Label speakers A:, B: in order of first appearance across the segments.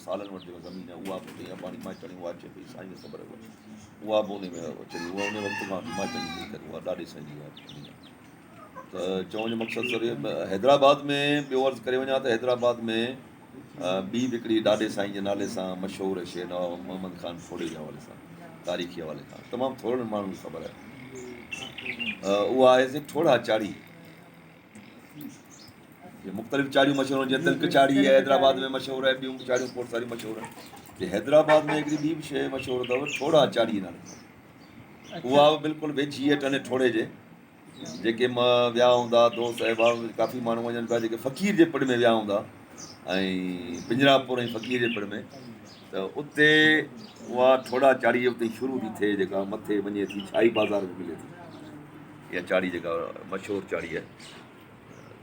A: سالن وٽ جيڪا زمين آهي اها به اتي اباڻي مائٽاڻي اها اچي پئي سائين کي خبر آهي اها به ان ۾ اچي پئي اها ان وقت کان وٺي مائٽن جي ملڪيت اها ڏاڏي سائين جي اها زمين آهي ته چوڻ جو مقصد سر حيدرآباد ۾ ٻيو عرض ڪري وڃان ته حيدرآباد ۾ ٻي به هڪڙي ڏاڏي سائين جي نالي سان مشهور شيء نواب محمد خان ٺوڙهي جي حوالي سان تاريخي حوالي کان تمام ٿورن ماڻهن کي خبر آهي اها آهي سي ٺوڙها چاڙهي جي مختلف چاڙهيون مشهور آهن جيئن تلڪ چاڙهي آهي حيدرآباد ۾ مشهور آهي ٻيون به چاڙهيون کوڙ ساريون مشهور آهن جي حيدرآباد ۾ هڪڙي ٻي به شيء مشهور اٿو ٺوڙها چاڙهي نالي سان اها به بلڪل ويجهي آهي ٽنڊي ٺوڙهي جي جيڪي م ويا هوندا دوست احباب ڪافي ماڻهو وڃن پيا جيڪي فقير جي پڙ ۾ ويا هوندا ۽ پنجراپور ۽ فقير جي پڙ ۾ ته اتي اها ٺوڙها چاڙهي اتي شروع ٿي ٿئي جيڪا مٿي وڃي ٿي ڇائي بازار ۾ ملي ٿي اها چاڙهي جيڪا مشهور چاڙهي آهي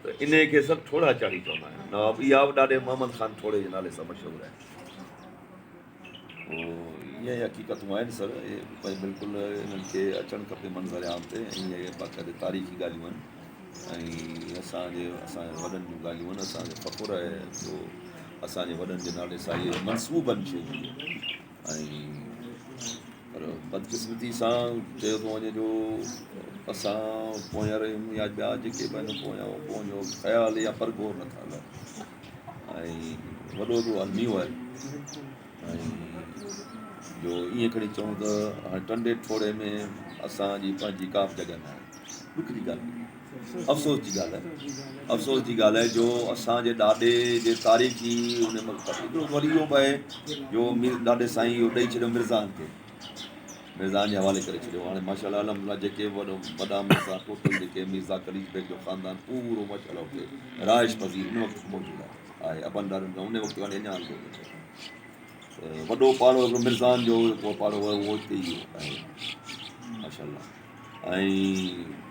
A: ته انهي کي سڀ ٺوڙها چاڙهي چوندا آهن نواب اها به ڏاڏي محمد خان ٺوڙهي جي نالي سان مشهور آهي اهي ئي حقيقتون آهن سر اهي بلڪل انهن کي اچڻ کپي منظر عام تي ۽ اهي باقاعده تاريخي ڳالهيون آهن ۽ اسان جي اسان جي وڏن جون ڳالهيون آهن اسان کي فخر آهي جو اسان جي وڏن جي نالي سان اهي منسوب آهن شيون ۽ پر بدقسمتي سان چيو ٿو وڃي جو اسان پويان رهيون يا ٻيا جيڪي به آهن پويان پويان خيال يا پرگهور نٿا لهن ۽ وڏو هڪڙو الميو آهي ۽ جو ائين کڻي چئون ته هاڻي ٽنڊي ٺوڙهي ۾ اسان جي پنهنجي ڪا به جڳهه نه آهي ڏک جي ڳالهه افسوس جي ڳالهه آهي افسوس جي ڳالهه آهي جو اسان جي ڏاڏي جي تاريخي ان هڪڙو وري اهو به آهي جو مير ڏاڏي سائين اهو ڏئي ڇڏيو مرزان کي مرزان جي حوالي ڪري ڇڏيو هاڻي ماشاء الله الحمد لله جيڪي وڏو وڏا مرزا ٽوٽل جيڪي مرزا قليچ بيگ جو خاندان پورو ماشاء الله اتي رهائش پذير ان وقت موجود آهي آهي ابن ڏاڏن کان ان وقت کان اڃا هلندو اچي وڏو پاڙو هڪڙو مرزان جو هڪڙو پاڙو هو اهو اتي ئي آهي ماشاء الله ۽